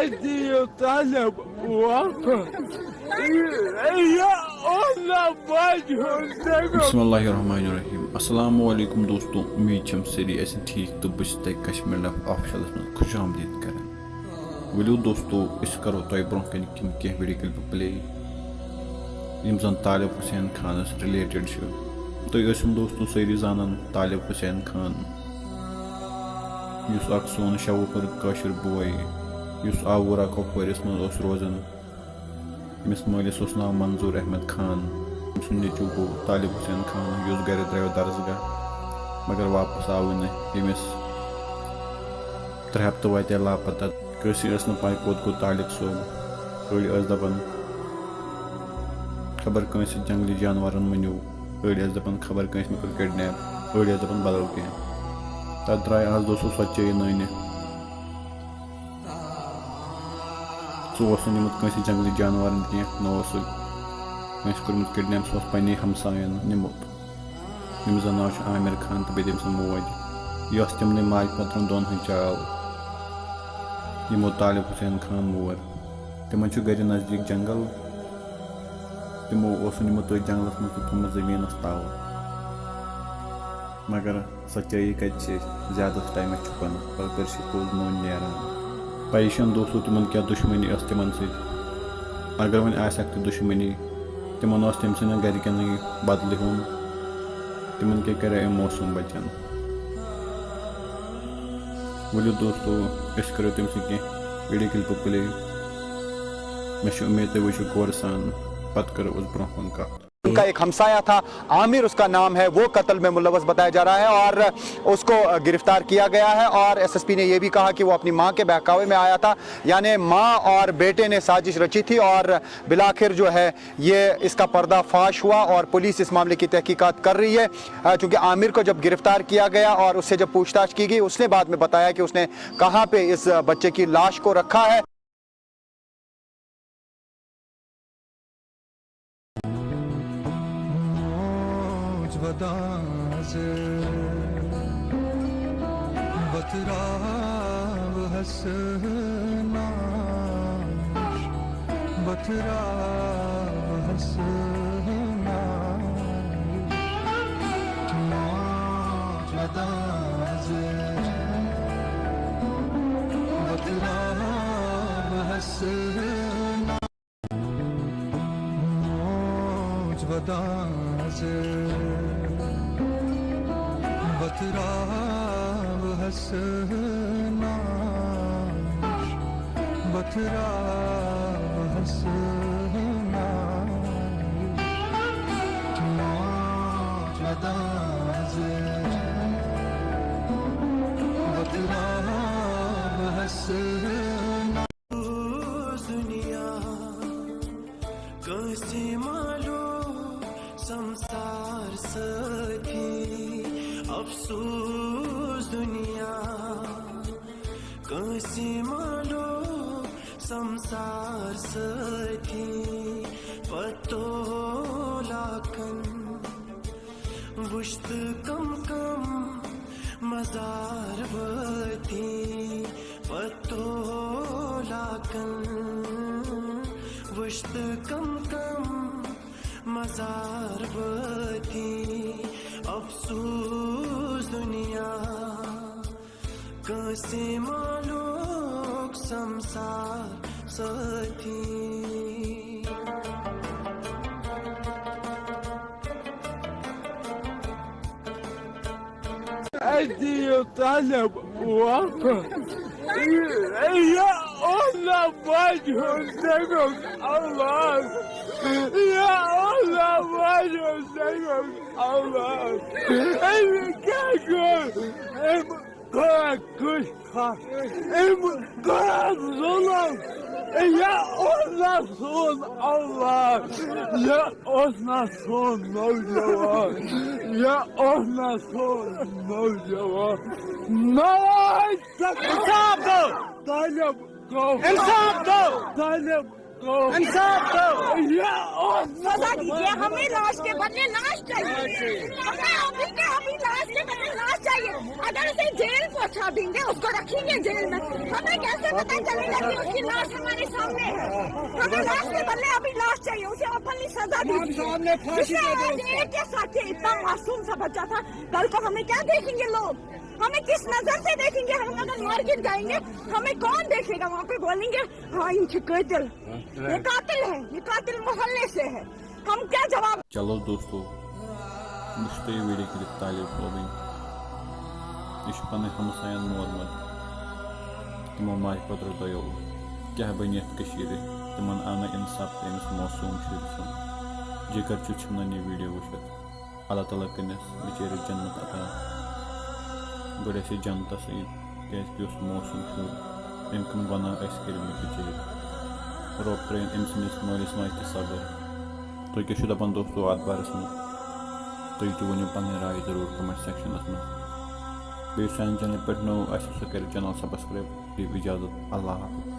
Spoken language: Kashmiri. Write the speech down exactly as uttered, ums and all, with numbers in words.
دِیِو طالب واپس۔ یا اللہ، بچ ہُنٛد۔ بسم اللہ الرحمن الرحیم۔ السلام علیکم دوستو، امید چھم سٲری آسن ٹھیک تہٕ بہٕ چھُس تۄہہِ کشمیر لف آفیشلس منٛز خوش آمدید کران۔ ؤلِو دوستو، أسۍ کرو تۄہہِ برونٛہہ کنہِ کِم کینٛہہ ویڈیو کلپہٕ پلے، یِم زن طالب حسین خانس رِلیٹڈ چھِ۔ تُہۍ ٲسِو دوستو سٲری زانان طالب حسین خان، یُس اکھ سون شاہ وُپھر کٲشُر بوے، یُس آوٗرا کۄپوٲرِس منٛز اوس روزان۔ أمِس مٲلِس اوس ناو منظور احمد خان۔ أمۍ سُنٛد نیٚچوٗ گوٚو طالب حسین خان، یُس گرِ درٛایو درسگاہ، مگر واپس آوٕے نہٕ۔ أمِس ترٛےٚ ہفتہٕ واتے لاپتہ۔ کٲنٛسہِ ٲس نہٕ پَے کوٚت گوٚو طالب صٲب۔ أڑۍ ٲسۍ دَپان خبر کٲنٛسہِ جنٛگلی جانوَرَن مٔنِو، أڑۍ ٲسۍ دَپان خبر کٲنٛسہِ مےٚ کوٚر کِڈنیپ، أڑۍ ٲسۍ دَپان بدل کینٛہہ۔ تَتھ درٛاے آز دوستو سۄ چیٚیہِ نٔنۍ۔ سُہ اوس نہٕ نیوٗمُت کٲنٛسہِ جنٛگلی جانوَرَن کینٛہہ، نہ اوس سُہ کٲنٛسہِ کوٚرمُت کِڈنیپ، سُہ اوس پنٛنی ہمسایَن نیوٗمُت، ییٚمِس زَن ناو چھُ عامر خان تہٕ بیٚیہِ تٔمۍ سٕنٛز موج۔ یہِ ٲس تِمنٕے ماجہِ پٮ۪ترَن دۄن ہٕنٛز چاو، یِمو طالب حسین خان مور۔ تِمَن چھُ گَرِ نزدیٖک جنٛگل۔ تِمو اوس نہٕ نیوٗمُت تٔتھۍ جنٛگلَس منٛز تہٕ تھوٚومُت زٔمیٖنَس تَل۔ مگر سچٲیی کَتہِ چھِ زیادَس ٹایمَس چھُپان، ٲخٕر چھِ پوٚز نوٚن نیران۔ پریشان دوستو، تِمَن کیٛاہ دُشمنی ٲس تِمَن سۭتۍ؟ اگر وۄنۍ آسہِ ہَکھ تہِ دُشمنی، تِمَن اوس تٔمۍ سٕنٛدٮ۪ن گَرِکٮ۪نٕے بدلہِ ہیوٚن۔ تِمَن کیٛاہ کَرِ أمۍ معصوٗم بَچَن؟ ؤلِو دوستو، أسۍ کَرو تٔمۍ سٕنٛدۍ کینٛہہ ویڈیو کلپہٕ پلے۔ مےٚ چھِ اُمید تُہۍ وٕچھِو غورٕ سان، پَتہٕ کَرو أسۍ برونٛہہ کُن کَتھ۔ ان کا ایک ہمسایہ تھا، عامر اس کا نام ہے، وہ قتل میں ملوث بتایا جا رہا ہے اور اس کو गिरफ्तार किया गया है। और एसएसपी ने ये भी कहा कि वो अपनी मां के बहकावे में आया था, यानी मां और बेटे ने साजिश रची थी और बिलाखिर जो है ये इसका पर्दाफाश हुआ और पुलिस इस मामले की तहकीकात कर रही है। अ, चूंकि आमिर को जब गिरफ्तार किया गया और उससे जब पूछताछ की गई, उसने बाद में बताया कि उसने कहाँ पे इस बच्चे की लाश को रखा है। دنیا کٲنٛسہِ ما لوٚگ سمسار سٲتھی۔ افسوس دنیا کٲنٛسہِ ما لوٚگ سمسار سٲتھی۔ پتو لاکن وٕچھ تہٕ کم کم مزار وٲتی۔ پتو لاکن وٕچھ تہٕ کم کم مزار وٲتی۔ افسوس دنیا کٲنٛسہِ ما لوٚگ سمسار سٲتھی۔ اَسہِ دِیِو طالب واپس۔ یا اللہ، بچ ہُنٛد تَمیُک آواز۔ یا اللہ، بچ ہُنٛد تَمیُک آواز۔ أمۍ کیٛاہ کوٚر؟ أمۍ کوٚر کُس کھا؟ أمۍ کوٚر ظُلم۔ یا اللہ سون اللہ۔ یا اوس نا سون نوجوان، یا اوس نا سون نوجوان۔ نواز تک انصاف دو۔ طالب گو۔ انصاف دو۔ طالب انصاف دو۔ سزا دیجیے، ہمیں لاش کے بدلے لاش چاہیے۔ ہمیں ابھی کے ابھی لاش کے بدلے لاش چاہیے۔ اگر اسے جیل پہنچا دیں گے، اس کو رکھیں گے جیل میں، ہمیں کیسے پتا چلے گا کہ اس کی لاش ہمارے سامنے ہے؟ ہمیں لاش کے بدلے ابھی لاش چاہیے، اسے اوپنلی سزا دیجیے۔ سامنے پھانسی دے دو اس کو۔ ایک کے ساتھ یہ اتنا معصوم سا بچہ تھا، کل کو ہمیں کیا دیکھیں گے لوگ؟ ہمیں کس نظر سے دیکھیں گے؟ ہم اگر مارکیٹ جائیں گے، ہمیں کون دیکھے گا؟ وہاں پہ بولیں گے، ہاں، ان کے قاتل، یہ قاتل ہے، یہ قاتل محلے سے ہے۔ ہم کیا جواب؟ چلو دوستو، وٕچھ تُہۍ یہِ ویٖڈیو کِلِپ طالب صٲبٕنۍ۔ یہِ چھُ پنٕنۍ ہمساین مورمُت۔ تِمو مارِ پتہٕ دۄیو۔ کیٛاہ بنہِ یتھ کٔشیٖرِ؟ تِمن آو نہٕ انصاف تہٕ أمِس معصوٗم شُرۍ سُنٛد۔ جِگر چھُ ژھیوٚنان یہِ ویٖڈیو وٕچھِتھ۔ اللہ تعالیٰ کٔرنَس بِچٲرِس جنت عطا۔ گۄڈٕ ٲسۍ جنتس سۭتۍ، کیٛازِ کہِ یُس معصوٗم شُر، أمۍ کٕم گۄناہ ٲسۍ کٔرمٕتۍ بِچٲرۍ۔ رۄب ترٛٲیِن أمۍ سٕنٛدِس مٲلِس ماجہِ تہِ صبر۔ تُہۍ کیٛاہ چھِو دَپان دوستو اَتھ بارَس منٛز؟ تُہۍ تہِ ؤنِو پَنٕنۍ راے ضروٗر comment sectionَس منٛز۔ بیٚیہِ یُس سانہِ channel پٮ۪ٹھ نوٚو آسہِ، سُہ کَرِ channel subscribe۔ دِیِو اِجازت، اللہ حافظ۔